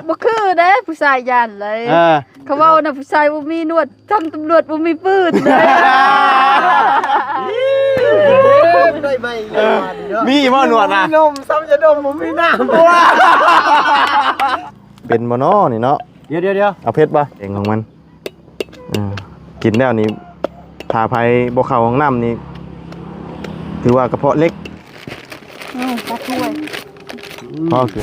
ບໍ່ຄືເດ້ ຜູ້ຊາຍຢ້ານເລີຍ. ເອີ ເຂົາເວົ້ານະ ຜູ້ຊາຍບໍ່ມີໜວດ ທຳຕຳຫຼວດບໍ່ມີປືນເດ້. ໄດ້ໃໝ່ເນາະ ມີບໍ່ໜວດນະ? ມີນົມ ຊ້ຳຈະດົມ ບໍ່ມີນ້ຳ. ເປັນບໍ່ນໍນີ້ເນາະ? ດຽວໆໆ ເອົາເຜັດບໍ່? ເອງຂອງມັນ ອ່າ ກິນແລ້ວນີ້ ຖ້າໃຜບໍ່ເຂົ້າຫ້ອງນ້ຳນີ້ ຖືວ່າກະເພາະເຫຼັກ. ອືມ ຕັກຖ້ວຍ ພໍຄື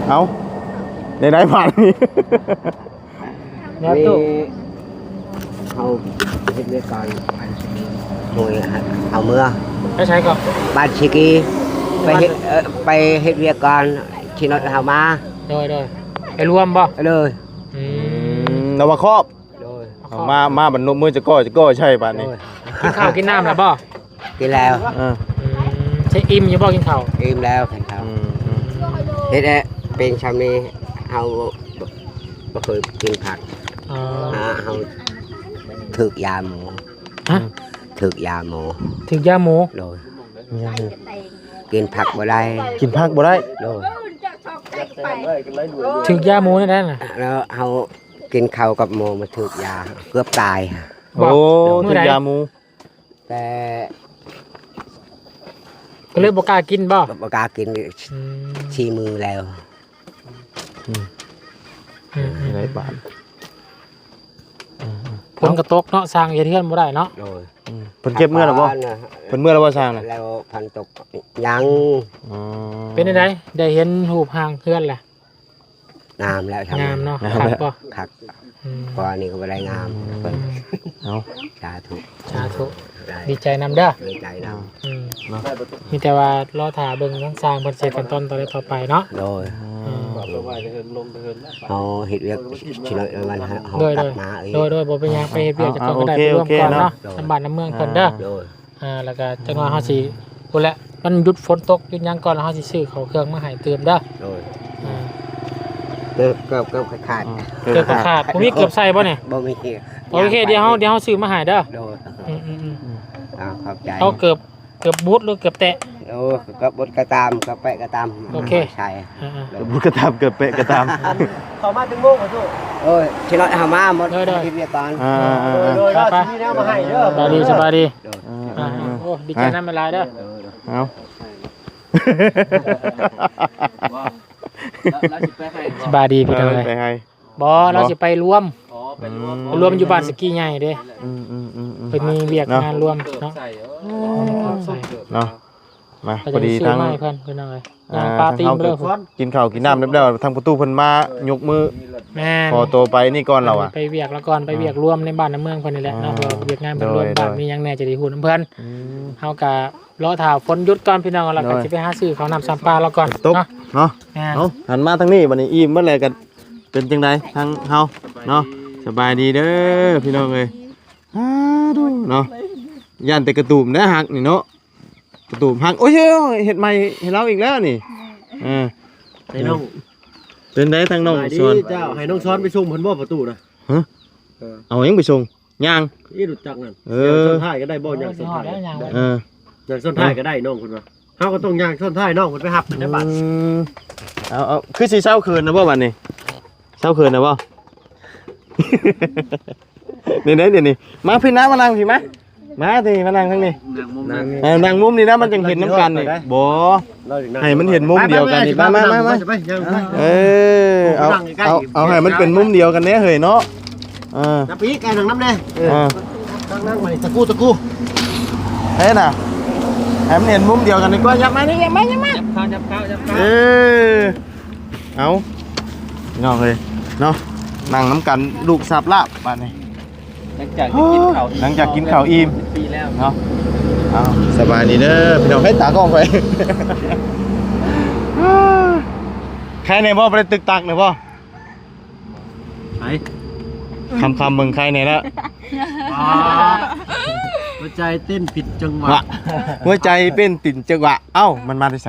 ເອົາ ໄດ້ ໄດ້ບາດນີ້. ແນວຕູ້ ມີ ເຮົາເຮັດວຽກການ ໂດຍ ເອົາເມືອ ໄປໃສກ່ອນ? ບ້ານຊີກີ ໄປເຮັດ ເອີ ໄປເຮັດວຽກການ ຂີ່ລົດເຮົາມາ. ໂດຍ ໂດຍ ໄປລວມບໍ່? ໂດຍ ອືມ ອືມ ລາວວ່າຄອບ. ໂດຍ ເອົາມາ ມາບັດນົບມືຈະກ້ອຍ ຈະກ້ອຍໃສ່ບາດນີ້. ໂດຍ ກິນເຂົ້າກິນນ້ຳແລ້ວບໍ່? ກິນແລ້ວ. ເອີ ອືມ ຊິອີ່ມຢູ່ບໍ່ກິນເຂົ້າ? ອີ່ມແລ້ວກິນເຂົ້າ. ອືມ ອືມ ເຮັດແຫຼະ ເປັນຊ່ຳນີ້ ເຮົາບໍ່ ບໍ່ເຄີຍກິນຜັກ. ອໍ ເຮົາຖືກຢາໝໍ. ຮະ? ຖືກຢາໝໍ. ຖືກຢາໝໍ? ໂດຍ ກິນຜັກບໍ່ໄດ້ ກິນຜັກບໍ່ໄດ້. ໂດຍ ຖືກຢາໝໍແນວໃດນະ? ແລ້ວເຮົາກິນເຂົ້າກັບໝໍ ມາຖືກຢາ ເກືອບຕາຍ. ໂອ້ ຖືກຢາໝໍ. ແຕ່ ກໍເລີຍບໍ່ກ້າກິນບໍ່? ບໍ່ກ້າກິນ. ອືມ ສີ່ມື້ແລ້ວ. ອືມ ອືມ ອືມ ໄດ້ບາດ ອືມ ອືມ ຝົນກໍຕົກເນາະ ຊ່າງເຮັດເຮືອນບໍ່ໄດ້ເນາະ. ໂດຍ ອືມ ເພິ່ນເກັບເມືອແລ້ວບໍ່? ເພິ່ນເມືອແລ້ວບໍ່ຊ່າງນະ? ແລ້ວເພິ່ນຕົກຍັງ. ອໍ ເປັນຈັ່ງໃດ ໄດ້ເຫັນຮູບຮ່າງເຮືອນແລ້ວ? ງາມແລ້ວ ງາມເນາະ. ງາມແລ້ວ ຄັກບໍ່? ຄັກ. ອືມ ກວ່ານີ້ກໍບໍ່ໄດ້ງາມ. ອືມ ເພິ່ນ ເອົາ ສາທຸ ສາທຸ. ໄດ້ ດີໃຈນຳເດີ ດີໃຈນຳ. ອືມ ເນາະ ມີແຕ່ວ່າລໍຖ້າເບິ່ງທາງຊ່າງເພິ່ນຊິເຮັດຂັ້ນຕອນຕໍ່ໄປເນາະ. ໂດຍ ອືມ ເຮົາເຮັດວຽກຊິນ້ອຍມັນ ເຮົາ ໂດຍ ຕັດມາເອງ. ໂດຍ ໂດຍ ບໍ່ເປັນຫຍັງ ໄປເຮັດວຽກຈັກກ່ອນກໍໄດ້ ໄປລວມກ່ອນເນາະ ນຳບ້ານນຳເມືອງເພິ່ນເດີ. ໂດຍ ອ່າ ແລ້ວກໍຈັກໜ້ອຍເຮົາຊິ ພຸ້ນແຫຼະ ມັນຢຸດຝົນຕົກຢຸດຫຍັງກ່ອນ ແລ້ວເຮົາຊິຊື້ເຂົ້າເຄື່ອງມາໃຫ້ຕື່ມເດີ. ໂດຍ ອ່າ ເກີບ ເກີບ ເກີບຂາດ ອືມ ເກີບຂາດ. ບໍ່ມີເກີບໃສ່ບໍ່ນີ້? ບໍ່ມີ. ໂອເຄ ດຽວເຮົາ ດຽວເຮົາຊື້ມາໃຫ້ເດີ. ໂດຍ ອືມໆໆ ອ່າ ຂອບໃຈ. ເອົາເກີບ ເກີບບຸດ ຫຼືເກີບແຕະ? ໂອ້ ເກີບບຸດກໍຕາມ ເກີບແປະກໍຕາມ. ໂອເຄ ໃສ່ ອ່າໆ ເກີບບຸດກໍຕາມ ເກີບແປະກໍຕາມ. ເຂົ້າມາຈັກໂມງ ຂໍໂທດ? ໂອ້ຍ ຊິເຮົາມາໝົດ ໂດຍ ໂດຍ ເຮັດວຽກກ່ອນ. ອ່າໆໆ ໂດຍ ໂດຍ ໄປໆ ຊິມີແນວມາໃຫ້ເດີ. ສະບາຍດີ ສະບາຍດີ. ໂດຍ ອ່າ ອ່າ ໂອ້ ດີໃຈນຳຫຼາຍເດີ. ເອົາ ສະບາຍດີພີ່ນ້ອງເອີຍ. ໄປໃຫ້ ບໍ່ ລາວຊິໄປລວມ. ອໍ ໄປລວມ ອືມ ໄປລວມຢູ່ບ້ານສະກີໃຫຍ່ເດ້. ອືມໆໆໆ ເພິ່ນມີວຽກງານລວມເນາະ. ເນາະ ມາ ພໍດີທາງ ເພິ່ນພີ່ນ້ອງເອີຍ ຍ່າງປາຕີນເລີຍ. ກິນເຂົ້າກິນນ້ຳແລ້ວ ທາງປະຕູເພິ່ນມາຍົກມື. ແມ່ນ ຂໍໂຕໄປນີ້ກ່ອນລາວອະ ໄປວຽກລາວກ່ອນ ໄປວຽກລວມໃນບ້ານໃນເມືອງເພິ່ນນີ້ແຫຼະເນາະ. ເອີ ເພາະວ່າວຽກງານເພິ່ນລວມ ໂດຍ ບ້ານ ໂດຍ ມີຫຍັງແດ່ຈະໄດ້ຮູ້ນຳເພິ່ນ. ອືມ ເຮົາກະລໍຖ້າຝົນຢຸດກ່ອນພີ່ນ້ອງ ແລ້ວກໍ ໂດຍ ຊິໄປຫາຊື້ເຂົ້ານ້ຳສຳປາລາວກ່ອນ. ຕົກເນາະ ເນາະ. ແມ່ນ ເອົາ ຫັນມາທາງນີ້ບັດນີ້ ອີ່ມເບິດແລ້ວກໍ ເປັນຈັ່ງໃດທາງເຮົາເນາະ? ສະບາຍດີເດີພີ່ນ້ອງເອີຍ. ອາ ດູເນາະ ຢ້ານແຕ່ກະຕູມໄດ້ຫັກນີ້ເນາະ ກະຕູມຫັກ. ໂອ້ຍ ເຮັດໃໝ່ໃຫ້ລາວອີກແລ້ວນີ້. ເອີ ໃຫ້ນ້ອງ ເປັນໃດທາງນ້ອງສອນ? ເຈົ້າ ໃຫ້ນ້ອງສອນໄປສົ່ງເພິ່ນບໍ່ປະຕູນະ? ຮະ? ເອີ ເອົາຫຍັງໄປສົ່ງ? ຍ່າງ ອີ່ ລົດຈັກນັ້ນ. ເອີ ຍ່າງຊ້ອນທ້າຍກໍໄດ້ບໍ່? ຍ່າງຊ້ອນທ້າຍ ເອີ ຍ່າງຊ້ອນທ້າຍກໍໄດ້ ນ້ອງເພິ່ນວ່າ. ເຮົາກໍຕ້ອງຍ່າງຊ້ອນທ້າຍນ້ອງເພິ່ນໄປຮັບນະບາດ. ອືມ ເອົາ ເອົາ ຄືຊິເຊົາເຂີນນະບໍ່ບາດນີ້? ເຊົາເຂີນນະບໍ່? ນີ້ເດ້ ນີ້ ມາພີ່ນະ ມານັ່ງພີ່ມາ. ມາຕິ ມານັ່ງທາງນີ້ ນັ່ງມຸມ ເອີ ນັ່ງມຸມນີ້ນະ ມັນຈັ່ງເຫັນນຳກັນນີ້. ບໍ່ ໃຫ້ມັນເຫັນມຸມດຽວກັນນີ້. ໄປ ໄປ ໄປ ມາ ມາ ມາ ໄປ ໄປ ເອີ ເອົາ ເອົາ ເອົາໃຫ້ມັນເປັນມຸມດຽວກັນແດ່ເຮີ້ຍເນາະ. ເອີ ນັ່ງໄປອີກ ໃກ້ນັ່ງນຳແດ່. ເອີ ເອີ ນັ່ງ ນັ່ງມານີ້ ຕະກູ ຕະກູ ເອີນະ ໃຫ້ມັນເຫັນມຸມດຽວກັນດີກວ່າ. ຫຍັບມານີ້ ຫຍັບມາ ຫຍັບມາ ຫຍັບເຂົ້າ ຫຍັບເຂົ້າ ຫຍັບເຂົ້າ. ເອີ ເອົາ ພີ່ນ້ອງເອີຍເນາະ ນັ່ງນຳກັນລູກສາບລາບບາດນີ້. ຫຼັງຈາກໄດ້ກິນເຂົ້າ ຫຼັງຈາກກິນເຂົ້າອີ່ມເນາະ. ເອົາ ສະບາຍດີເດີພີ່ນ້ອງ. ໃຫ້ຕາກ້ອງໄປ ໃຄແດ່ບໍ່? ບໍ່ໄດ້ຕຶກຕັກແດ່ບໍ່? ໄປ ຄຳໆ ເບິ່ງໃຄແດ່ລະ. ອ່າ ຫົວໃຈເຕັ້ນຜິດຈັງຫວະ ຫົວໃຈເຕັ້ນຜິດຈັງຫວະ. ເອົ້າ ມັນມາແຕ່ໃສ?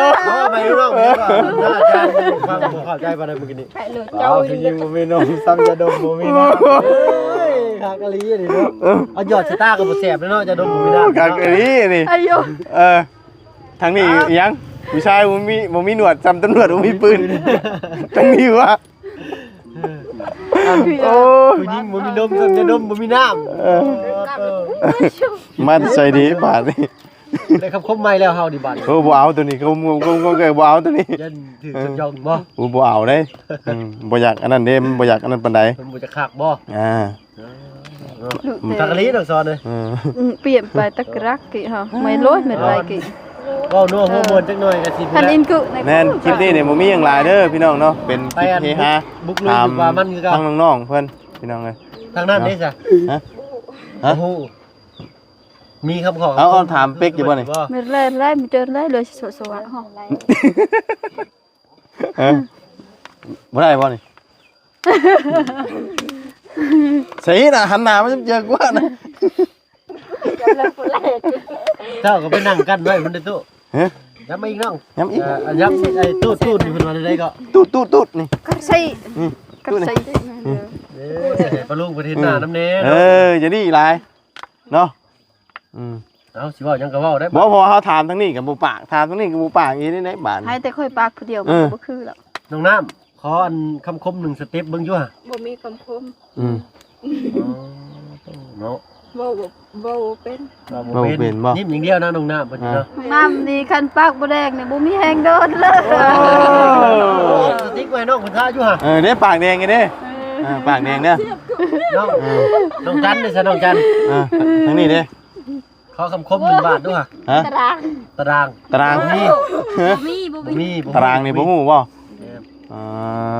ບໍ່ ໄປເນາະ ເອີ ອາຈານຟັງບໍ່ເຂົ້າໃຈປານໃດມື້ກີ້ນີ້ ໃຜເລີຍ ເຈົ້າ ເຈົ້າ ຜູ້ຍິງບໍ່ມີນົມ ຊ້ຳຢາດົມບໍ່ມີນ້ຳ ເອີຍ ຄັກອີ່ຫຼີນີ້ເນາະ ເອີ ເອົາຢອດສະຕາກໍບໍ່ແຊບເນາະ ຢາດົມບໍ່ມີນ້ຳ ຄັກອີ່ຫຼີນີ້ ອາຍຸ ເອີ ທາງນີ້ອີຫຍັງ ຜູ້ຊາຍບໍ່ມີ ບໍ່ມີໜວດ ຊ້ຳຕຳຫຼວດບໍ່ມີປືນ ທາງນີ້ວະ ໂອ້ຍ ຜູ້ຍິງບໍ່ມີນົມ ຊ້ຳຢາດົມບໍ່ມີນ້ຳ ເອີ ເອີ ມາໃສ່ດີບາດນີ້ ໄດ້ຄຳຄົມໃໝ່ແລ້ວເຮົານີ້ບາດນີ້ ໂອ້ ບໍ່ເອົາໂຕນີ້ ເຂົາ ເຂົາ ເຂົາ ເຂົາບໍ່ເອົາໂຕນີ້ ຢ້ານຖືກ ເອີ ຈົນຢອງບໍ່ ໂອ້ ບໍ່ເອົາເດ້ ອືມ ບໍ່ຢາກອັນນັ້ນເດ້ ມັນບໍ່ຢາກອັນນັ້ນປານໃດ ມັນບໍ່ຢາກຄັກບໍ່ ອ່າ ເອີ ຄັກອີ່ຫຼີນ້ອງສອນເອີຍ ເອີ ອືມ ປ່ຽນໄປຕັກລັກກີ້ເຮົາ ໄມ່ໂລດ ໄມ່ລາຍກີ້ ເວົ້ານົວຫົວມ່ວນຈັກໜ່ອຍກໍຊິ ຫັ້ນອິນກຶ ແມ່ນ ຄລິບນີ້ນີ້ບໍ່ມີຫຍັງຫຼາຍເດີພີ່ນ້ອງເນາະ ເປັນຄລິບເຮຮາ ບຸກລຸຍຢູ່ວ່າມັນຄືເກົ່າ ທາງນ້ອງໆເພິ່ນພີ່ນ້ອງເອີຍ ທາງນັ້ນເດ້ຊະ ຮະ ຮະ ໂອ້ໂຫ ມີຄຳຂໍ ເອົາ ເອົາຖາມເປັກຢູ່ບໍ່ນີ້ ແມ່ນແລ້ວ ແລ້ວ ມີເຈີແລ້ວ ເລີຍສະຫວະ ຮະ ເອີ ບໍ່ໄດ້ບໍ່ນີ້ ໃສ່ນະ ຫັນໜ້າມາເຈີກວ່ານະ ເຈົ້າກໍໄປນັ່ງກັນໄວ້ພຸ້ນເດ້ຕູ້ ຮະ ຢ້ຳມາອີກນ້ອງ ຢ້ຳອີກ ເອີ ຢ້ຳອີກ ໄອ້ຕູ້ ຕູ້ນີ້ເພິ່ນວ່າໃດກໍ ຕູ້ ຕູ້ ຕູ້ນີ້ ກໍໃສ່ ນີ້ ກັບໃສ່ ເອີ ປາລຸງເພິ່ນເຫັນໜ້ານຳແດ່ ເອີ ຢ່າດີຫຼາຍເນາະ. ອືມ ເອົາ ຊິເວົ້າຫຍັງກໍເວົ້າໄດ້ ບໍ່ ເພາະວ່າເຮົາຖາມທາງນີ້ກໍບໍ່ປາກ ຖາມທາງນີ້ກໍບໍ່ປາກ ເຮັດໄດ້ໃດບາດນີ້ ໃຫ້ແຕ່ຂ້ອຍປາກຜູ້ດຽວ ເອີ ມັນກໍບໍ່ຄືແລ້ວ. ນ້ອງນ້ຳ ຂໍອັນຄຳຄົມໜຶ່ງສະເຕັບເບິ່ງຢູ່ຫະ ບໍ່ມີຄຳຄົມ. ອືມ ອໍ ເນາະ ເວົ້າ ເວົ້າບໍ່ເປັນ ເວົ້າບໍ່ເປັນ ເວົ້າບໍ່ເປັນບໍ່? ຍິ້ມຢ່າງດຽວນະນ້ອງນ້ຳເພິ່ນເນາະ. ນ້ອງນ້ຳນີ້ຄັນປາກບໍ່ແດງນີ້ບໍ່ມີແຮງເດີນເລີຍ. ໂອ້ ສະຕິກໄວ້ນ້ອງເພິ່ນທ່າຢູ່ຫະ. ເອີ ເດ້ ປາກແດງນີ້ເດ້. ເອີ ເອີ ປາກແດງເດີ ນ້ອງ ເອີ ນ້ອງຈັນເດ້ ຊະນ້ອງຈັນ. ເອີ ທາງນີ້ເດ້ ຂໍຄຳຄົມໜຶ່ງບາດດູຫະ. ຮະ? ຕາລາງ ຕາລາງ ຕາລາງ ມີ ບໍ່ມີ ບໍ່ມີ ຕາລາງນີ້ບໍ່ຮູ້ບໍ່? ເອີ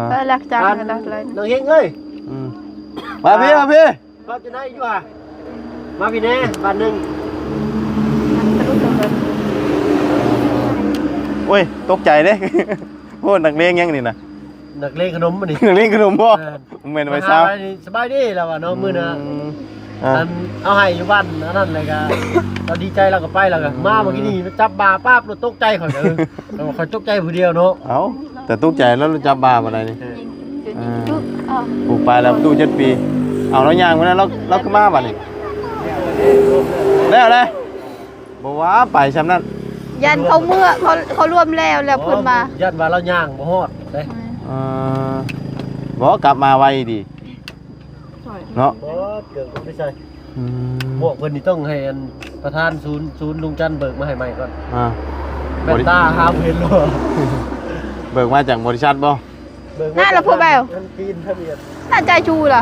ເອີ ຫຼັກຈາກ ອັນ ຫຼັກເລີຍ ນ້ອງເຮງເອີຍ. ອືມ ມາພີ່ ມາພີ່ ເວົ້າຈັ່ງໃດຢູ່ຫະ? ມາພີ່ແດ່ບາດໜຶ່ງ. ໂອ້ຍ ຕົກໃຈເດ້. ໂອ້ ນັກລຽນຫຍັງນີ້ນະ? ນັກລຽນຂະໜົມນີ້ ນັກລຽນຂະໜົມບໍ່? ແມ່ນ ບໍ່ແມ່ນໄວຊາວ. ສະບາຍດີ ລາວວ່າເນາະ ມື້ນະ ອືມ ອ່າ ອັນເອົາໃຫ້ຢູ່ບ້ານອັນນັ້ນ ແລ້ວກໍລາວດີໃຈ ລາວກໍໄປ ລາວກໍມາ ອືມ ມື້ກີ້ນີ້ຈັບບ່າປັບ ລາວຕົກໃຈຂ້ອຍກໍ ເອີ ຂ້ອຍຕົກໃຈຜູ້ດຽວເນາະ. ເອົ້າ ແຕ່ຕົກໃຈແລ້ວລາວຈັບບ່າບໍ່ໄດ້ນີ້. ເອີ ເອີ ຜູ້ໄປແລ້ວຕູ້ເຈັດປີ. ເອົາ ລາວຍ່າງໄປແລ້ວ ລາວ ລາວຄືມາບາດນີ້? ແລ້ວ ແລ້ວ ບໍ່ວ່າໄປຊ່ຳນັ້ນ ຢ້ານເຂົາເມືອ ເຂົາ ເຂົາລວມແລ້ວ ແລ້ວເພິ່ນມາ ຢ້ານວ່າລາວຍ່າງບໍ່ຮອດເດ້. ເອີ ບໍ່ ກັບມາໄວດີເນາະ. ບໍ່ ເກີງບໍ່ໄດ້ໃສ່. ອືມ ໝວກເພິ່ນນີ້ຕ້ອງໃຫ້ອັນປະທານສູນ ສູນລຸງຈັນເບີກມາໃຫ້ໃໝ່ກ່ອນ. ອ່າ ແວ່ນຕາຫາບໍ່ເຫັນໂລດ. ເບີກມາຈາກບໍລິສັດບໍ່? ເບີກມາ ນັ້ນລະ ຈາກ ພວກແບວ ທາງຈີນທະບຽນ ໜ້າຈະຢູ່ລະ.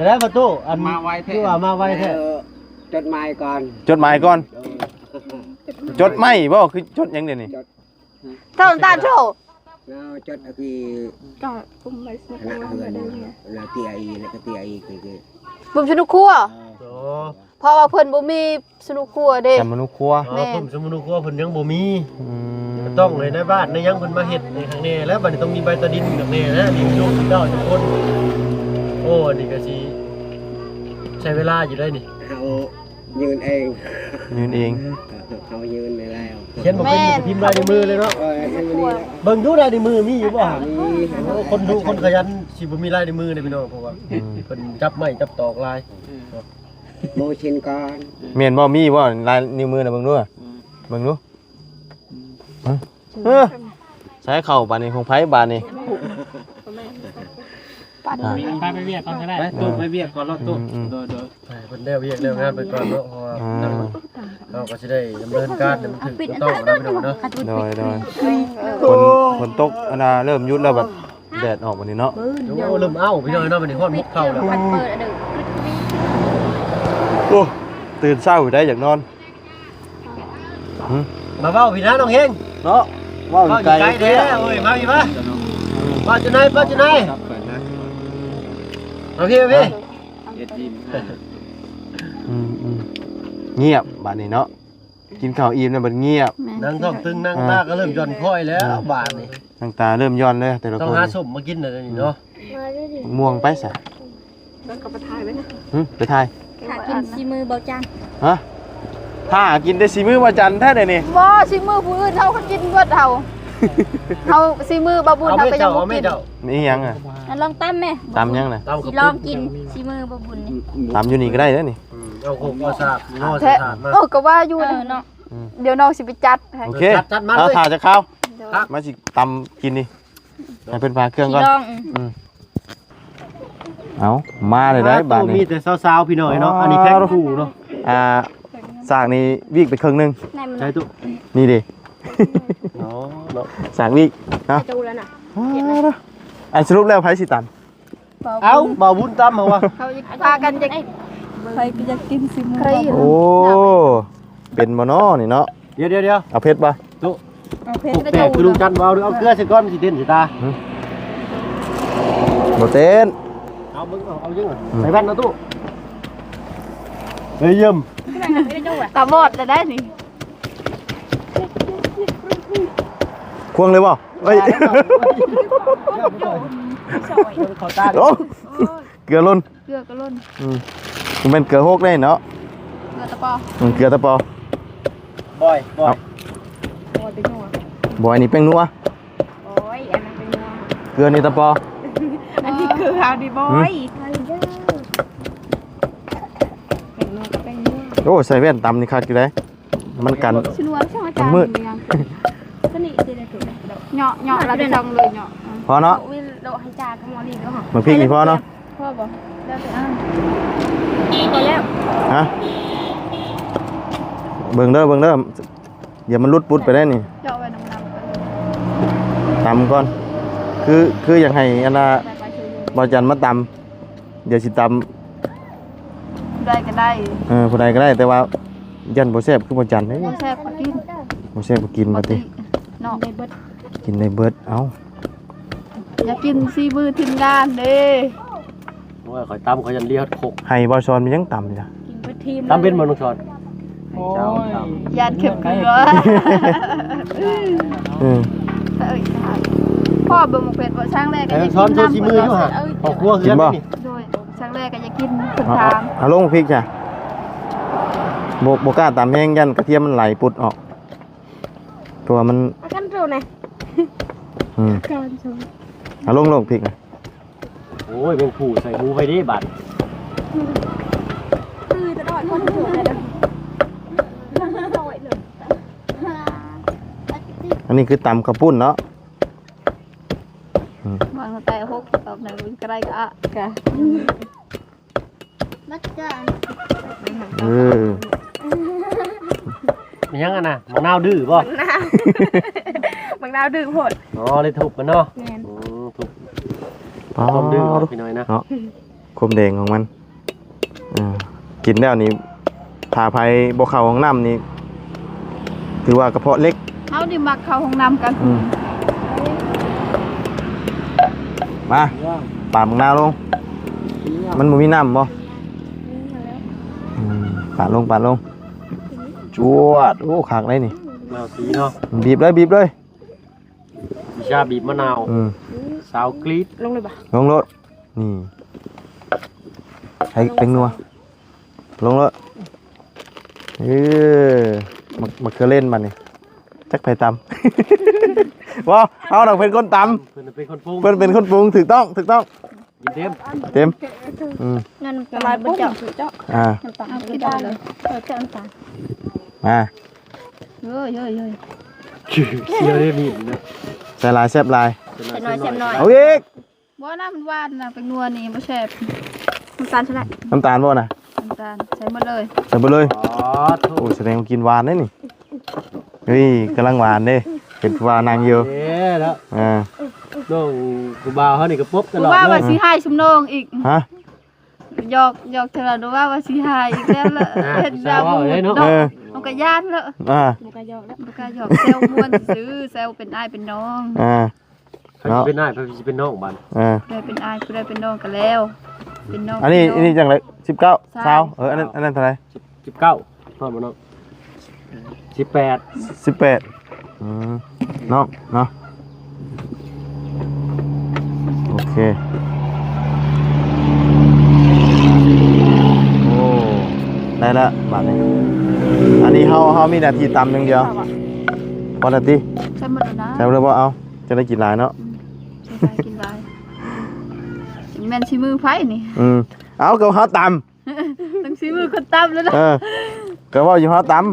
ແລ້ວປະຕູ ອັນ ມາໄວແທ້ ຄືວ່າມາໄວແທ້. ເອີ ຈົດໝາຍກ່ອນ ຈົດໝາຍກ່ອນ. ເອີ ຈົດໝາຍບໍ່? ຄືຈົດຫຍັງດຽວນີ້? ຈົດ ເທົ່ານັ້ນໂທ ເອົາ ຈົດ ອັນທີ່ ກໍປຸ້ມໄວ້ ຄະນະເຮືອນ ແລ້ວເຕີຍອີກ ແລ້ວກໍເຕີຍອີກ ປຸ້ມສະໜຸກຄົວ. ເອີ ໂອ້ ເພາະວ່າເພິ່ນບໍ່ມີສະໜຸກຄົວເດ້ ສະໜຸກຄົວ. ອໍ ແມ່ນ ເພິ່ນສະໜຸກຄົວເພິ່ນຍັງບໍ່ມີ. ອືມ ກໍຕ້ອງໃຫ້ນາຍບ້ານນາຍຫຍັງເພິ່ນມາເຮັດໃຫ້ຂ້າງແນ່ແລ້ວ. ບັດນີ້ຕ້ອງມີໃບຕາດິນຂ້າງແນ່ແລ້ວ ດິນຢູ່ເຈົ້າຈັກຄົນ. ໂອ້ ອັນນີ້ກໍຊິໃຊ້ເວລາຢູ່ໄດ໋ນີ້. ເຮົາຍື່ນເອງ ຍື່ນເອງ ເຮົາຍື່ນໄດ້ແລ້ວ. ຂຽນບໍ່ເປັນ ແມ່ນ ກໍພິມລາຍນິ້ວມືເລີຍເນາະ. ເອີ ເບິ່ງດູລາຍນິ້ວມືມີຢູ່ບໍ່ຫະ? ມີ. ໂອ້ ຄົນດຸຄົນຂະຫຍັນ ຊິບໍ່ມີລາຍນິ້ວມືເດ້ພີ່ນ້ອງ ເພາະວ່າ ອືມ ເພິ່ນຈັບໄມ້ຈັບຕອກຫຼາຍ. ບໍ່ເຊັ່ນກັນ ແມ່ນບໍ່? ມີບໍ່ລາຍນິ້ວມືນະ? ເບິ່ງດູ ອືມ ເບິ່ງດູ. ອືມ ເອີ ໃສ່ເຂົ້າບາດນີ້ ຂອງໃຜບາດນີ້? ອ່າ ໄປ ໄປວຽກກ່ອນກໍໄດ້. ໄປຕູ້ ໄປວຽກກ່ອນເນາະຕູ້. ອືມ ໂດຍ ໂດຍ ໃຫ້ເພິ່ນໄດ້ວຽກໄດ້ງານໄປກ່ອນເນາະ ເພາະວ່າ ອ່າ ເຮົາກໍຊິໄດ້ດຳເນີນການໃຫ້ມັນຖືກຕ້ອງນະພີ່ນ້ອງເນາະ. ໂດຍ ໂດຍ ຝົນ ຝົນຕົກ ອັນນ່າ ເລີ່ມຢຸດແລ້ວ ບັດ ແດດອອກບັດນີ້ເນາະ. ໂອ້ ເລີ່ມເອົາພີ່ນ້ອງເນາະ ບັດນີ້ຮອດໝົດເຂົ້າແລ້ວ. ໂອ້ ຕື່ນເຊົ້າຢູ່ໄດ໋ ຢາກນອນ. ຫຶ ມາເວົ້າພີ້ນະນ້ອງເຮງເນາະ ເວົ້າຢູ່ໄກແທ້. ໂອ້ຍ ມາພີ້ມາ ປ້າຈຸໄນ ປ້າຈຸໄນ ມາພີ້ ມາພີ້. ອືມໆ ງຽບບາດນີ້ເນາະ ກິນເຂົ້າອີ່ມແລ້ວບັດງຽບ. ແມ່ນ ນັ່ງທ້ອງຕຶງ ນັ່ງຕາກໍເລີ່ມຢ່ອນຄ່ອຍແລ້ວ ອ່າ ບາດນີ້ ນັ່ງຕາເລີ່ມຢ່ອນເລີຍແຕ່ລະຄົນ. ຕ້ອງຫາສົ້ມມາກິນແລ້ວນີ້ເນາະ. ອືມ ໝາກມ່ວງໄປຊະ. ແລ້ວກໍໄປຖ່າຍໄວ້ນະ. ຫຶ ໄປຖ່າຍ ຖ້າກິນສີມືເບົາຈັນ. ຮະ ຖ້າກິນແຕ່ສີມືເບົາຈັນແທ້ເດນີ້. ບໍ່ ສີມືຜູ້ອື່ນເຮົາກໍກິນເບິດເຮົາ. ເຮົາສີມືບ່າວບຸນເຮົາກໍຍັງບໍ່ກິນ. ນີ້ຫຍັງອະ? ອັນລອງຕຳແມ້. ຕຳຫຍັງນະ? ຊິລອງກິນສີມືບ່າວບຸນນີ້. ຕຳຢູ່ນີ້ກໍໄດ້ເດ້ນີ້. ອືມ ເອົາໂຄກເອົາສາກ ເອົາແທ້ ເອົາສາກມາ. ເອີ ກໍວ່າຢູ່ ເອີ ເນາະ. ອືມ ດຽວນ້ອງຊິໄປຈັດໃຫ້. ໂອເຄ ຈັດ ຈັດມາເລີຍ. ຖ້າຈະເຂົ້າ ມາຊິຕຳກິນນີ້ ໃຫ້ເພິ່ນພາເຄື່ອງກ່ອນ. ອືມ ເອົາ ມາເລີຍໄດ໋ບາດນີ້. ມີແຕ່ສາວໆ ພີ່ນ້ອງເນາະ. ອັນນີ້ແພັກຄູ່ເນາະ. ອ່າ ສາກນີ້ວິກໄປເຄິ່ງໜຶ່ງ. ໃສ່ຕູ້ ນີ້ເດ້. ອໍ ສາກວິກເນາະ. ອັນສະຫຼຸບແລ້ວໃຜຊິຕຳ? ເອົ້າ ບ່າວບຸນຕຳເຮົາວ່າ ເຮົາພາກັນຢາກ ໃຜກໍຢາກກິນຊິມື້. ໂອ້ ເປັນບໍ່ນໍນີ້ເນາະ. ດຽວໆໆ ເອົາເຜັດບໍ່? ຕຸ ເອົາເຜັດ. ແຕ່ຄືລຸງຈັນວ່າ ເອົາເກືອໃສ່ກ່ອນ ຊິເຕັ້ນຊິຕາ. ຫຶ ບໍ່ເຕັ້ນ. ເອົາເບິ່ງ ເອົາ ເອົາຍັງ ອືມ ໃສ່ແວ່ນເນາະຕຸ. ເອີຍ ຢ້ຽມ ຕາບອດແລ້ວໄດ໋ນີ້. ຄວງເລີຍບໍ່? ເອີຍ ໂອ້ ເກືອຫຼົ່ນ. ເກືອກໍຫຼົ່ນ. ອືມ ບໍ່ແມ່ນເກືອຫົກເດ້ເນາະ. ເກືອຕະປອ. ອືມ ເກືອຕະປອ. ບອຍ ບອຍ ເອົາ ບໍ່ໄດ້ຍັວ. ບອຍ ອັນນີ້ແປ້ງນົວ. ໂອ້ຍ ອັນນັ້ນແປ້ງນົວ. ເກືອນີ້ຕະປອ. ອັນນີ້ເກືອ ອັນນີ້ບອຍ. ຫືມ? ແປ້ງນົວກັບແປ້ງນົວ. ໂອ້ ໃສ່ແວ່ນຕຳນີ້ຄັກຢູ່ເດ້. ມັນກັນ ຊະນວນ ຊະນວນ ມັນມືດ. ຕົວນີ້ຊິໄດ້ຖືກເນາະ ເນາະ ແລ້ວກໍຊ່ອງເລີຍເນາະ. ພໍເນາະ. ໂອ້ຍ ໂລະໃຫ້ຈາກະໝໍນີ້ເນາະ. ໝາກພິກນີ້ພໍເນາະ. ພໍບໍ່? ແລ້ວແຕ່ເອົາ. ພໍແລ້ວ. ຮະ? ເບິ່ງເດີ ເບິ່ງເດີ. ຢ່າມັນຫຼຸດປຸດໄປໄດ້ນີ້. ເຈາະໄວ້ນຳໆ ຕຳກ່ອນ. ຄື ຄືຢາກໃຫ້ອັນນ່າ ບໍ່ຈັນມາຕຳ. ດຽວຊິຕຳ ຜູ້ໃດກໍໄດ້. ເອີ ຜູ້ໃດກໍໄດ້ ແຕ່ວ່າຢ້ານບໍ່ແຊບຄືບໍ່ຈັນເດ້. ບໍ່ແຊບກໍກິນ ບໍ່ແຊບກໍກິນ ບໍ່ຕິ ເນາະ. ກິນໄດ້ເບິດ ເອົ້າ. ຢາກກິນສີມືທີມງານເດ້. ໂອ້ຍ ຂ້ອຍຕຳ ຂ້ອຍຢ້ານເລຍຫົດຄົກ. ໃຫ້ບ່າວສອນມັນຍັງຕຳຈ້ະ. ກິນເບິດທີມ ຕຳເປັນບໍ່ນ້ອງສອນ? ໂອ້ຍ ຢ້ານເຄັມເກືອ. ອືມ ເອີຍ ພໍ່ເບິ່ງໝາກເຜັດບໍ່? ຊ່າງແລກກໍຢາກກິນນຳ. ເອີ ສອນໂຊສີມືຢູ່ຫະ. ຄອບຄົວຄືກັນນີ້. ໂດຍ ຊ່າງແລກກໍຢາກກິນ ເພິ່ນຖາມ. ເອົາລົງພິກຈ້ະ. ບໍ່ ບໍ່ກ້າຕຳແຮງ ຢ້ານກະທຽມມັນໄຫຼປຸດອອກ. ຕົວມັນ ອາການໂຕນະ. ອືມ ເອົາລົງໂລດພິກນະ. ໂອ້ຍ ແມງຜູ້ໃສ່ຫູໄປເດ້ບາດ. ອັນນີ້ຄືຕຳເຂົ້າປຸ້ນເນາະ. ອືມ ວາງແຕ່ຫົກ ຕອບໃນວິນກະໄລກະອະກະ. ເອີ ແມ່ນຫຍັງອັນນະ? ໝາກນາວດື້ບໍ່? ໝາກນາວ ໝາກນາວດື້ໂພດ. ອໍ ເລີຍທຸບມັນເນາະ. ແມ່ນ. ອືມ ທຸບ ປາດ ຄວາມດື້ເນາະ ພີ່ນ້ອງເນາະ ເນາະ ຄວາມແດງຂອງມັນ. ອ່າ ກິນແລ້ວນີ້ ຖ້າໃຜບໍ່ເຂົ້າຫ້ອງນ້ຳນີ້ ຖືວ່າກະເພາະເຫຼັກ. ເຮົານີ້ມັກເຂົ້າຫ້ອງນ້ຳກັນ. ອືມ ມາ ປາດໝາກນາວລົງ. ມັນບໍ່ມີນ້ຳບໍ່? ອືມ ປາດລົງ ປາດລົງ. ຈວດ. ໂອ້ ຄັກເດ້ນີ້. ມາສີເນາະ. ບີບເລີຍ ບີບເລີຍ. ວິຊາບີບມະນາວ. ອືມ ສາວກຣີດ. ລົງເລີຍບໍ່? ລົງໂລດ. ນີ້ ໃຫ້ແປ້ງນົວ ລົງເລີຍ. ເອີ ໝາກ ໝາກເຂືອເລນບາດນີ້ ຈັກໃຜຕຳ. ບໍ່ ເຮົາດອກເປັນຄົນຕຳ. ເພິ່ນເປັນຄົນປຸງ ເພິ່ນເປັນຄົນປຸງ. ຖືກຕ້ອງ ຖືກຕ້ອງ. ກິນເຕັມ ເຕັມ. ອືມ ນັ້ນກໍຫຼາຍປຸງເຈົ້າ. ອ່າ ນ້ຳຕານ ເອົາກິນໄດ້ເລີຍ. ເອີ ເຈົ້ານ້ຳຕານ ມາ. ເອີຍ ເອີຍ ເອີຍ ຂຽວເດ້ມີດນະ. ໃສ່ຫຼາຍແຊບຫຼາຍ ໃສ່ໜ້ອຍແຊບໜ້ອຍ. ເອົາອີກ. ບໍ່ນະ ມັນຫວານນະ ແປ້ງນົວນີ້ບໍ່ແຊບ. ນ້ຳຕານໃສ່ໄດ້ ນ້ຳຕານບໍ່ນະ? ນ້ຳຕານໃສ່ໝົດເລີຍ ໃສ່ໝົດເລີຍ. ອໍ ໂອ້ ສະແດງວ່າກິນຫວານເດ້ນີ້. ເຮີ້ຍ ກຳລັງຫວານເດ້ ເຫັນຜູ້ບ່າວນັ່ງຢູ່. ເອີ ເນາະ. ອ່າ ນ້ອງຜູ້ບ່າວເຮົານີ້ກໍປົບຕະຫຼອດເລີຍ. ຜູ້ບ່າວວ່າຊິຮ້າຍຊຸມນ້ອງອີກ. ຮະ? ຢອກ ຢອກເທື່ອລະ ວ່າ ວ່າຊິຮ້າຍອີກແລ້ວລະ. ອ່າ ເຮັດແນວ ຜູ້ສາວເວົ້າເດ້ເນາະ. ເອີ ມັນກໍຢ້ານລະ. ອ່າ ບໍ່ກ້າຢອກລະ ບໍ່ກ້າຢອກ. ແຊວມ່ວນຊື່ໆ ແຊວເປັນອ້າຍເປັນນ້ອງ. ອ່າ ໃຜຊິເປັນອ້າຍ ໃຜຊິເປັນນ້ອງບາດ. ເອີ ຜູ້ໃດເປັນອ້າຍ ຜູ້ໃດເປັນນ້ອງກໍແລ້ວ ເປັນນ້ອງ. ອັນນີ້ ເປັນນ້ອງ ອັນນີ້ຈັ່ງໃດ? ສິບເກົ້າ ຊາວ ຊາວ. ເອີ ອັນນັ້ນ ເອີ ອັນນັ້ນເທົ່າໃດ? ສິບເກົ້າ ຮອດບໍ່ນ້ອງ? ສິບແປດ ສິບແປດ. ອືມ ນ້ອງເນາະ. ໂອເຄ ໂອ້ ໄດ້ລະບາດນີ້. ອັນນີ້ເຮົາ ເຮົາມີໜ້າທີ່ຕຳຢ່າງດຽວ. ພໍລະຕິ? ໃສ່ໝົດແລ້ວນະ. ໃສ່ໝົດແລ້ວບໍ່? ເອົາ ຈະໄດ້ກິນຫຼາຍເນາະ. ອືມ ຈະໄດ້ກິນຫຼາຍ. ແມ່ນສີມືໃຜນີ້? ອືມ ເອົາ ກໍເຮົາຕຳ ຕ້ອງສີມືຄົນຕຳແລ້ວນະ. ເອີ ກໍເວົ້າຢູ່ເຮົາຕຳ.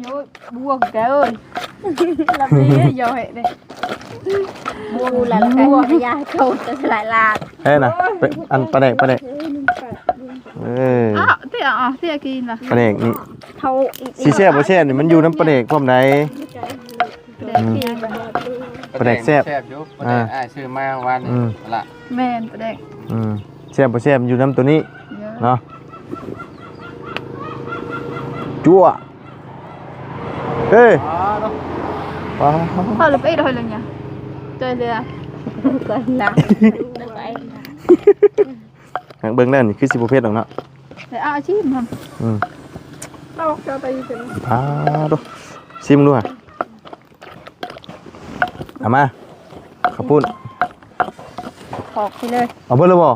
ໂອ້ຍ ບວກແກເອີຍ ລຳເດ້ ຢໍເຮເດ້. ບວກລະ ບວກກະຢາໂຕ ຈະສະຫຼາຍລາດ. ເອີນະ ອັນປາແດກ ປາແດກ. ເອີ ເອົາ ເຕະ ເອົາ ເຕະກິນລະ ປາແດກນີ້. ເຮົາ ຊິແຊບບໍ່ແຊບນີ້ ມັນຢູ່ນຳປາແດກພ້ອມໃດ. ປາແດກ ອືມ ປາແດກແຊບ ແຊບຢູ່. ປາແດກ ອ່າ ອ້າຍຊື້ມາວານນີ້. ອືມ ລະ ແມ່ນ ປາແດກ. ອືມ ແຊບບໍ່ແຊບຢູ່ນຳໂຕນີ້ເນາະ. ຈົວ ເອີ ອໍ ພໍລະໄປເຮັດໃຫ້ເລີຍ ຈ່ອຍເຫຼືອ ກ່ອນລະ. ເບິ່ງແລ້ວນີ້ຄືຊິບໍ່ເຜັດດອກເນາະ. ແຕ່ເອົາຊີມ. ອືມ ເອົາເຈົ້າໄປຢູ່ເປັນ ປາດໂທ້ ຊີມເບິ່ງດູຫະ. ເອົາມາ ເຂົ້າປຸ້ນ ຂອບໃຫ້ເລີຍ. ເອົາເບິດແລ້ວບໍ່?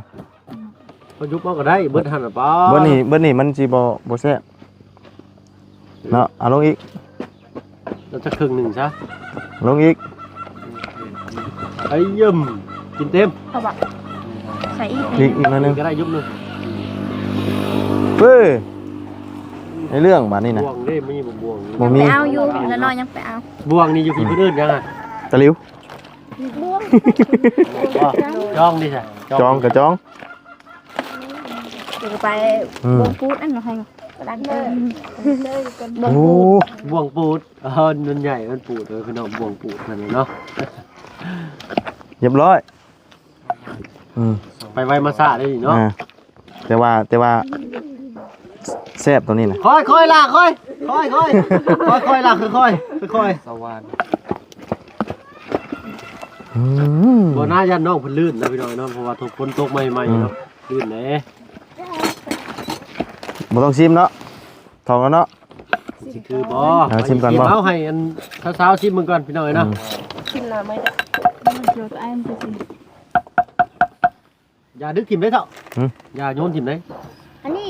ເຮົາຍຸບເອົາກໍໄດ້ ເບິດຫັ້ນນະ. ປ້າ ເບິດນີ້ ເບິດນີ້ມັນຊິບໍ່ ບໍ່ແຊບເນາະ. ເອົາລົງອີກ ເອົາຈັກເຄິ່ງໜຶ່ງຊະ. ລົງອີກ ໄອ້ຢ້ຳ ກິນເຕັມ ເອົາບະ ໃສ່ອີກ ອີກ ອີກໜ້ອຍໜຶ່ງ ກໍໄດ້ ຍົກໜຶ່ງ ເອີ ໃນເລື່ອງບາດນີ້ນະ ບ່ວງເດ້ ມີບໍ່ບ່ວງ ບໍ່ມີ ໄປເອົາຢູ່ ລະນ້ອຍຍັງໄປເອົາ ບ່ວງນີ້ຢູ່ພີ້ ເພິ່ນເອີ້ນຫຍັງອະ ຕະຫຼິວ ບ່ວງ ຈ້ອງ ຈ້ອງດິຊະ ຈ້ອງ ຈ້ອງກະຈ້ອງ ເດີນໄປ ອືມ ບ່ວງປູດອັນນັ້ນໃຫ້ ໂອ້ ບ່ວງປູດ ເອີ ມັນໃຫຍ່ ມັນປູດ ເອີ ພີ່ນ້ອງ ບ່ວງປູດເພິ່ນເນາະ ຮຽບຮ້ອຍ ອືມ ໄປໄວມາຊ້າເດ້ນີ້ເນາະ ອ່າ ແຕ່ວ່າ ແຕ່ວ່າ ແຊບຕົວນີ້ນະ ຄ່ອຍໆລະ ຄ່ອຍ ຄ່ອຍໆ ຄ່ອຍໆລະ ຄ່ອຍໆ ຄ່ອຍໆ ສະຫວ່ານ ອືມ ບໍ່ໜ້າຢ້ານນ້ອງເພິ່ນລື່ນນະ ພີ່ນ້ອງເນາະ ເພາະວ່າຕົກ ຝົນຕົກໃໝ່ໆເນາະ ອືມ ລື່ນເດ້ ບໍ່ຕ້ອງຊີມເນາະ ທ້ອງແລ້ວເນາະ ຊິຄືບໍ່ ເອົາ ຊີມກ່ອນບໍ່ ເອົາ ໃຫ້ອັນສາວໆຊີມເບິ່ງກ່ອນ ພີ່ນ້ອງເອີຍເນາະ ອືມ ຊີມໜ້າໄມ້ເດີ້ ເຈົ້າ ເຈົ້າ ອ້າຍມັນຊິ ຢ່າດຶກຖິ້ມເດ້ເຖົ້າ ຫຶ ຢ່າໂຍນຖິ້ມເດ້ ອັນນີ້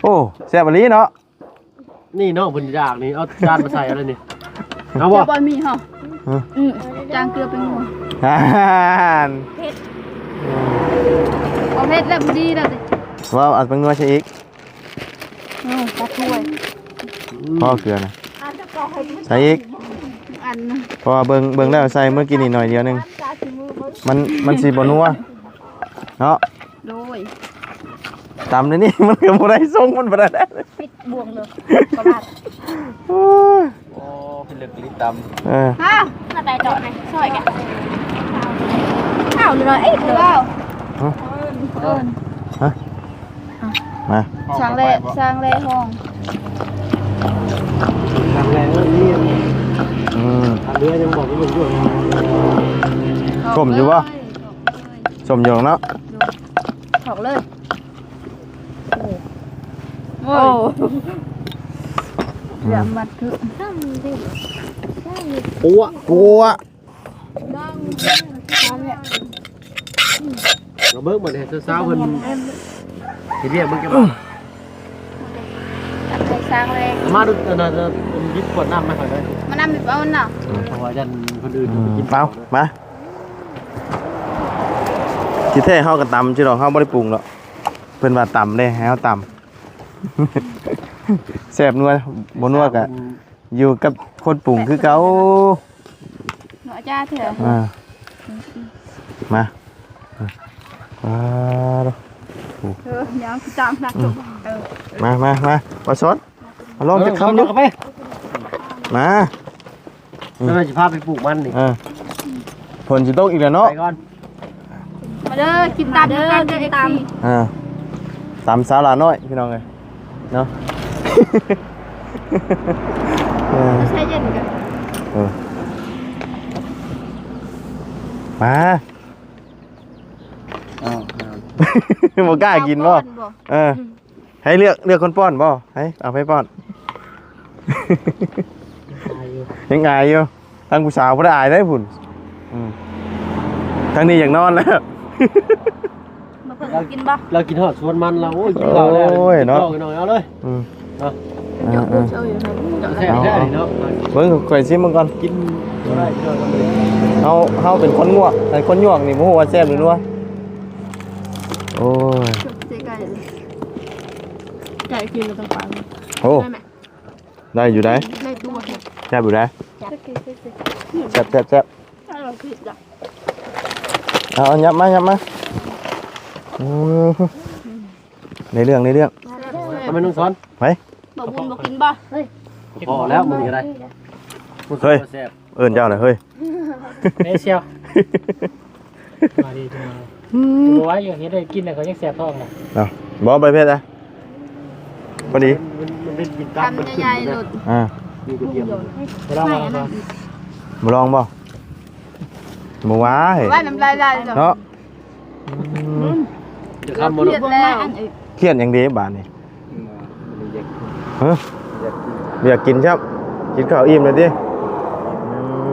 ໂອ້ ແຊບອີ່ຫຼີເນາະ ນີ້ນ້ອງເພິ່ນຢາກນີ້ ເອົາຈານມາໃສ່ເອົາເລີຍນີ້ ເອົາບໍ່ ເຈົ້າບໍ່ມີເຮົາ ຫຶ ອືມ ຈາງເກືອແປ້ງນົວ ອ່ານ ເຜັດ ບໍ່ເຜັດແລ້ວ ພໍດີແລ້ວຕິ ເວົ້າເອົາແປ້ງນົວໃສ່ອີກ ອືມ ຕັດຖ້ວຍ ພໍເກືອນະ ໃສ່ອີກ ອັນນະ ເພາະວ່າເບິ່ງ ເບິ່ງແລ້ວໃສ່ມື້ກີ້ນີ້ໜ້ອຍດຽວໜຶ່ງ ມັນ ມັນຊິບໍ່ນົວເນາະ ໂດຍ ຕຳໃນນີ້ມັນກໍບໍ່ໄດ້ ຊົງມັນບໍ່ໄດ້ ປິດບ່ວງເລີຍ ກໍບາດ ໂອ້ຍ ໂອ້ ເປັນເລື່ອງລິບຕຳ ເອີ ຮະ ມາໄຕ່ເຈາະນະ ຊ່ອຍແກະ ເອົາເລີຍ ເອີ ເອີ ຮະ ຮະ ມາ ຊ່າງແລ ຊ່າງແລຫ້ອງ ຊ່າງແລ ເອີ ນີ້ ອືມ ເຫຼືອຍັງບອກວ່າມັນຢູ່ ສົ້ມຢູ່ບໍ່? ສົ້ມຢູ່ເນາະ ຖອກເລີຍ ໂອ້ ໂອ້ ເກືອບມັດຄື ປົວ ປົວ ເອົາເບິ່ງບັດນີ້ ສາວໆເພິ່ນເຮັດວຽກເບິ່ງຈັກບາດ ໃຫ້ສ້າງແລງ ມາດູ ອັນນັ້ນ ເອີ ຍິບຂວດນ້ຳມາໃຫ້ຂ້ອຍໜ້ອຍ ມານຳເອົານະ ເພາະວ່າຢ້ານຄົນອື່ນ ອືມ ໄປກິນ ເອົາ ມາ ທີ່ແທ້ເຮົາກໍຕຳຊິດອກ ເຮົາບໍ່ໄດ້ປຸງດອກ ເພິ່ນວ່າຕຳເດ້ ໃຫ້ເຮົາຕຳ ແຊບນົວ ບໍ່ນົວກໍ ຢູ່ກັບຄົນປຸງຄືເກົ່າ ເນາະ ຈ້າເທື່ອ ອ່າ ມາ ອ່າ ເອີ ຍັງຈາມນະ ອືມ ເອີ ມາ ມາ ມາ ປາຊອນ ມາລອງຈັກຄຳດູ ເອີ ມາ ອືມ ແລ້ວຊິພາໄປປູກມັນນີ້ ເອີ ຝົນຊິຕົກອີກແລ້ວເນາະ ໄປກ່ອນ ມາເດີ ກິນຕຳ ມາເດີ ນຳກັນເດີ ກິນຕຳ ເອັຟຊີ ອ່າ ຕຳສາວຫຼ້ານ້ອຍ ພີ່ນ້ອງເອີຍ ເນາະ ເອີ ແຊ່ເຢັນກັນ ເອີ ມາ ອ້າວ ບໍ່ກ້າກິນບໍ່? ເອີ ໃຫ້ເລືອກ ເລືອກຄົນປ້ອນບໍ່? ໃຫ້ເອົາໃຜປ້ອນ? ອາຍຢູ່ ຍັງອາຍຢູ່ ທາງຜູ້ສາວບໍ່ໄດ້ອາຍເດ້ພຸ້ນ ອືມ ທາງນີ້ຢາກນອນແລ້ວ ມາເພິ່ນກິນບໍ່? ລາວກິນຮອດສວນມັນລາວ ໂອ້ຍ ກິນເຂົ້າແລ້ວ ໂອ້ຍເນາະ ກິນເຂົ້າໜ້ອຍເອົາເລີຍ ອືມ ເນາະ ເອີ ເອີ ເຈົ້າຢູ່ໃນ ເຈົ້າແຊບແທ້ນີ້ເນາະ ເບິ່ງຂ້ອຍຊີມເບິ່ງກ່ອນ ກິນບໍ່ໄດ້ ເຮົາ ເຮົາເປັນຄົນງວກ ໃຫ້ຄົນງວກນີ້ບໍ່ຮູ້ວ່າແຊບຫຼືນົວ ໂອ້ຍ ເສຍໄກ່ ໄກ່ກິນແລ້ວຕ້ອງປາງ ໂອ້ ໄດ້ໄດ້ຢູ່ໄດ໋ ໄດ້ຕົວ ແຊບຢູ່ໄດ໋ ແຊບ ແຊບ ແຊບ ເອົາ ເອົາ ຫຍັບມາ ຫຍັບມາ ອືມ ໃນເລື່ອງ ໃນເລື່ອງ ເອົາແມ່ນ້ອງສອນ ໄປ ບໍ່ບຸນບໍ່ກິນບໍ່? ພໍແລ້ວ ມື້ນີ້ກໍໄດ້ ເຮີ້ຍ ແຊບ ເອີ້ນເຈົ້າແຫຼະເຮີ້ຍ ເອີ ສ່ຽວ ມາດີ ອືມ ບໍ່ວ່າຢູ່ເຮັດໃຫ້ກິນແລ້ວກໍຍັງແສບທ້ອງນະ ເອົາ ບໍ່ ບໍ່ເຜັດນະ ພໍດີ ມັນ ມັນເປັນກິນຕຳ ຄຳໃຫຍ່ໆໂລດ ອ່າ ມີກະທຽມ ບໍ່ລອງບໍ່? ບໍ່ລອງບໍ່? ບໍ່ວ່າ ວ່ານ້ຳລາຍໄຫຼເນາະ ເນາະ ອືມ ຈະຄຳບໍ່? ຄຽດແລ້ວ ຄຽດຫຍັງເດບາດນີ້? ຮະ ຢາກກິນ ຢາກກິນຊ້ຳ ກິນເຂົ້າອີ່ມແລ້ວຕິ?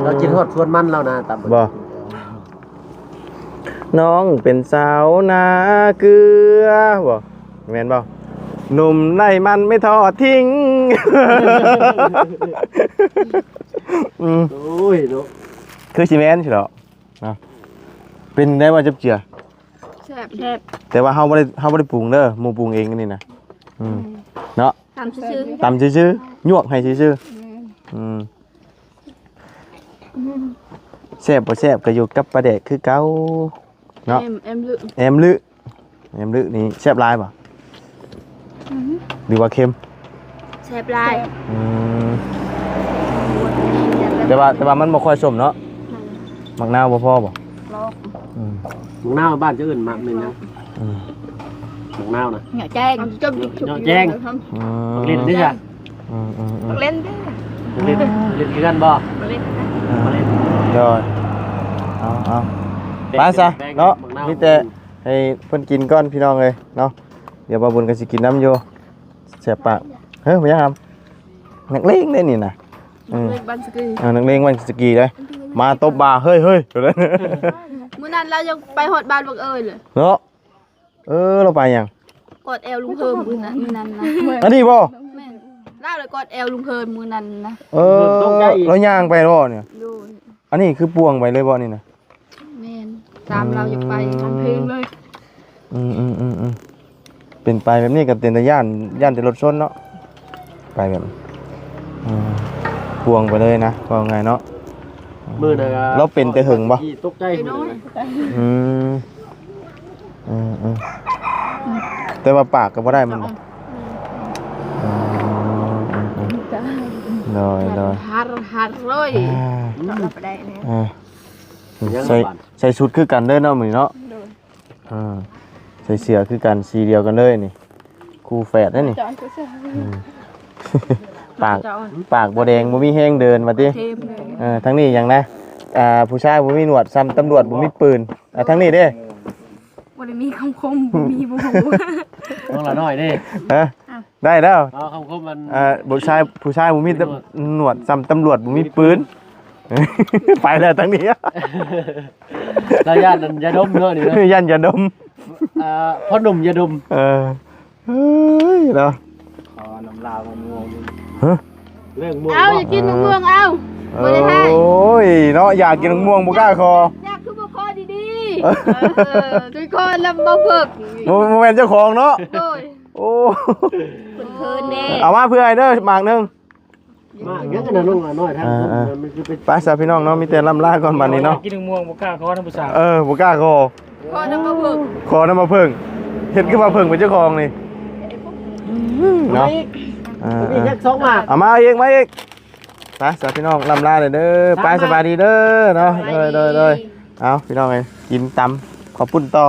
ລາວກິນຮອດສວນມັນລາວນະ ຕຳ ບໍ່? ນ້ອງເປັນສາວນາເກືອ ບໍ່ ແມ່ນບໍ່? ໜຸ່ມໄດ້ມັນໄມ່ທອດຖິ້ງ ອືມ ໂອ້ຍເນາະ ຄືຊິແມ່ນຊິດອກເນາະ. ເປັນໄດ້ບໍ່ຈັບເຈືອ? ແຊບ ແຊບ ແຕ່ວ່າເຮົາບໍ່ໄດ້ ເຮົາບໍ່ໄດ້ປຸງເດີ ໝູ່ປຸງເອງອັນນີ້ນະ. ອືມ ອືມ ເນາະ ຕຳຊື່ໆ ຕຳຊື່ໆ ຍວກໃຫ້ຊື່ໆ. ອືມ ອືມ ແຊບບໍ່ແຊບກໍຢູ່ກັບປາແດກຄືເກົ່າເນາະ. ແອມ ແອມລຶ ແອມລຶ ແອມລຶນີ້ແຊບຫຼາຍບໍ່? ອືມ ຫຼືວ່າເຄັມ? ແຊບຫຼາຍ. ອືມ ແຕ່ວ່າ ແຕ່ວ່າມັນບໍ່ຄ່ອຍສົ້ມເນາະ. ແມ່ນ ໝາກນາວບໍ່ພໍບໍ່? ບໍ່. ອືມ ໝາກນາວບ້ານເຈົ້າເອີ້ນໝາກແມ່ນຫຍັງ? ອືມ ໝາກນາວນະ ເຫຍາະແຈ້ງ ເຫຍາະແຈ້ງ. ອືມ ໝາກເລັ່ນເດ້ອ? ອືມໆໆ ໝາກເລັ່ນເດ້. ໝາກເລັ່ນ ໝາກເລັ່ນຄືກັນບໍ່? ໝາກເລັ່ນ ອ່າ ໝາກເລັ່ນ. ໂດຍ ເອົາໆ ໄປຊະເນາະ ມີແຕ່ໃຫ້ເພິ່ນກິນກ່ອນພີ່ນ້ອງເອີຍເນາະ. ດຽວບ່າວບຸນກໍຊິກິນນຳຢູ່ ແຊບປາກ. ເຮີ້ຍ ບໍ່ຍັງຫຳ ນັກເລງເດ້ນີ້ນະ. ເອີ ນັກເລງບ້ານສະກີ ເອີ ນັກເລງບ້ານສະກີເດ້ ມາຕົບບ່າ ເຮີ້ຍໆ. ມື້ນັ້ນລາວຍັງໄປຮອດບ້ານບັກເອີຍເລີຍເນາະ. ເອີ ລາວໄປຫຍັງ? ກອດແອວລຸງເພີ່ມມື້ນັ້ນ ມື້ນັ້ນນະ. ອັນນີ້ບໍ່? ແມ່ນ ລາວໄດ້ກອດແອວລຸງເພີ່ມມື້ນັ້ນນະ. ເອີ ລາວຍ່າງໄປບໍ່ນີ້? ໂດຍ. ອັນນີ້ຄືປ່ວງໄປເລີຍບໍ່ນີ້ນະ? ແມ່ນ ຕາມລາວຢາກໄປ ອືມ ຮ້ອງເພງເລີຍ. ອືມໆໆໆ ເປັນໄປແບບນີ້ກໍເປັນຕາຢ້ານ ຢ້ານແຕ່ລົດຊົນເນາະ ໄປແບບ ອືມ ປ່ວງໄປເລີຍນະ ເວົ້າງ່າຍເນາະ. ມື້ນັ້ນກໍ ລາວເປັນແຕ່ເຫິງບໍ່? ຕົກໃຈມື້ນັ້ນ. ອືມ ອືມໆ ແຕ່ວ່າປາກກໍບໍ່ໄດ້ມັນບໍ່? ອືມ ໂດຍໆ ຮັດ ຮັດເລີຍ ອ່າ ຈັບລາວໄປໄດ້ແລ້ວ. ອ່າ ໃສ່ ໃສ່ຊຸດຄືກັນເດີເນາະມື້ນີ້ເນາະ. ໂດຍ. ອ່າ ໃສ່ເສື້ອຄືກັນ ສີດຽວກັນເລີຍນີ້ ຄູ່ແຝດເດ້ນີ້. ອືມ ປາກ ປາກບໍ່ແດງ ບໍ່ມີແຮງເດີນວ່າຕິ. ເອີ ທາງນີ້ຫຍັງນະ? ອ່າ ຜູ້ຊາຍບໍ່ມີໜວດ ສ່ຳຕຳຫຼວດບໍ່ມີປືນ. ອ່າ ທາງນີ້ເດ້ ບໍ່ໄດ້ມີຄຳຄົມ ບໍ່ມີ ບໍ່ຮູ້ ນ້ອງຫຼ້ານ້ອຍເດ້. ຮະ? ອ້າວ ໄດ້ແລ້ວ ເອົາຄຳຄົມມັນ ເອີ ຜູ້ຊາຍ ຜູ້ຊາຍບໍ່ມີຕຳ ໜວດ ໜວດ ສ່ຳຕຳຫຼວດບໍ່ມີປືນ. ໄປແລ້ວທາງນີ້ ລາວຢ້ານອັນຢາດົມເນາະນີ້ເນາະ ຢ້ານຢາດົມ. ອ່າ ພໍ່ໜຸ່ມຢາດົມ. ເອີ ເອີຍເນາະ ຂໍນ້ຳລາວມາມ່ວງ. ຮະ? ເລື່ອງມ່ວງ ເອົາ ບໍ່? ຢາກກິນໝາກມ່ວງ ເອົາ ເອີ ບໍ່ໄດ້ໃຫ້. ໂອ້ຍເນາະ ຢາກກິນໝາກມ່ວງບໍ່ກ້າຂໍ ຢາກຄືບໍ່ຂໍດີໆ. ເອີ ຄືຂໍນຳບໍ່ເພິກ ບໍ່ ບໍ່ແມ່ນເຈົ້າຂອງເນາະ. ໂດຍ. ໂອ້ ເພິ່ນເຂີນເດ້. ເອົາມາເພື່ອອ້າຍເດີໝາກໜຶ່ງ. ມາ ຍັງອັນນັ້ນນ້ອງຫຼ້ານ້ອຍ ເອີໆ ມັນຄືເປັນ ໄປຊະພີ່ນ້ອງເນາະ ມີແຕ່ລ່ຳລາກ່ອນບັດນີ້ເນາະ. ກິນໝາກມ່ວງບໍ່ກ້າຂໍນຳຜູ້ສາວ ເອີ ບໍ່ກ້າຂໍ ຂໍນຳໝາກເຜິ້ງ ຂໍນຳໝາກເຜິ້ງ ເຮັດຄືໝາກເຜິ້ງເປັນເຈົ້າຂອງນີ້ ອືມ ເນາະ. ເອົາມາອີກ ເອີໆ ມີຈັກສອງໝາກ ເອົາມາອີກ ມາອີກ. ໄປຊະພີ່ນ້ອງ ລ່ຳລາເດີ ໄປ ສະບາຍດີເດີເນາະ. ໂດຍ ໂດຍ ໂດຍ ໂດຍ. ເອົາ ພີ່ນ້ອງເອີຍ ກິນຕຳເຂົ້າປຸ້ນຕໍ່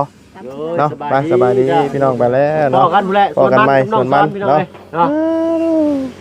ເນາະ. ໄປ ສະບາຍດີ ພີ່ນ້ອງ ໄປແລ້ວເນາະ ພໍ້ກັນພຸ້ນແຫຼະ ພໍ້ກັນໃໝ່ ສວນມັນ ສວນມັນ ພີ່ນ້ອງເນາະ ເອີຍເນາະ.